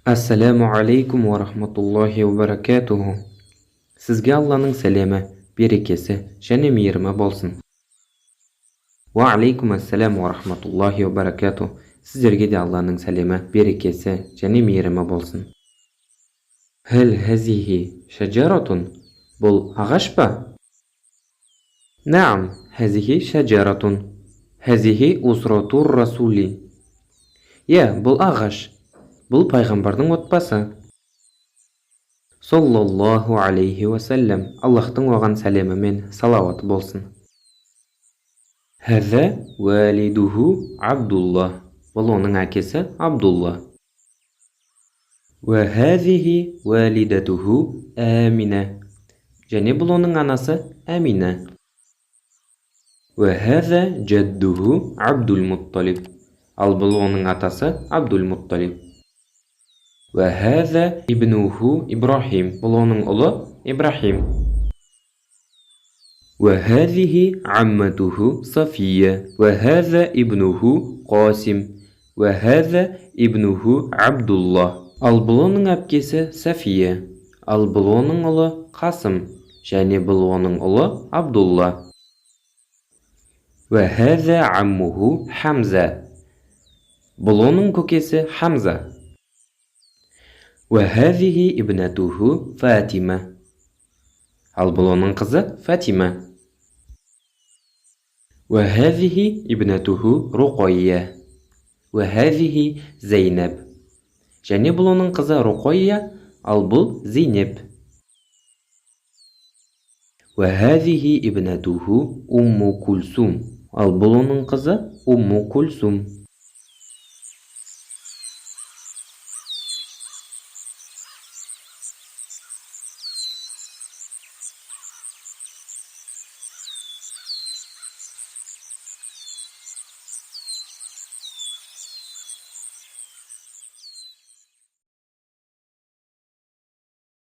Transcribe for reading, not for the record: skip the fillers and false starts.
Ассаляму алейкум уа рахматуллахи уа баракатуху. Сізге Алланың сәлемі, берекесі және мейірімі болсын. Уа алейкум ассалям уа рахматуллахи уа баракатуху. Сіздерге де Алланың сәлемі, берекесі және мейірімі болсын. Хәл хазихи шаджаратун? Бұл ағаш па? Наам, хазихи шаджаратун. Хазихи усратур расули. Иә, бұл ағаш. Бұл пайғамбардың отбасы. Саллаллаху алейхи уассалам. Аллахтың оған сәлемі мен салауаты болсын. Хаза уалидуху Абдулла. Бұл оның әкесі Абдулла. Уа хазихи уалидатуху Амина. Және бұл оның анасы Амина. Уа хаза жаддуху Абдул Мутталиб. Ал бұл оның атасы Абдул Мутталиб. Уа хаза ибнуху Ибрахим. Бұл оның ұлы Ибрахим. Уа хазихи амматуху Сафия. Уа хаза ибнуху Қасим. Уа хаза ибнуху Абдулла. Ал бұл оның әпкесі Сафия. Ал бұл оның ұлы Қасым. Және бұл оның ұлы Абдулла. Уа хаза аммуху Хамза. Бұл оның көкесі Хамза. Уа хазихи ибнатуху Фатима. Ал бұл оның қызы Фатима. Уа хазихи ибнатуху Руқайя. Уа хазихи Зейнаб. Және бұл оның қызы Руқайя, ал бұл Зейнеп. Уа хазихи ибнатуху Умму Кульсум. Ал бұл оның қызы Умму Кульсум.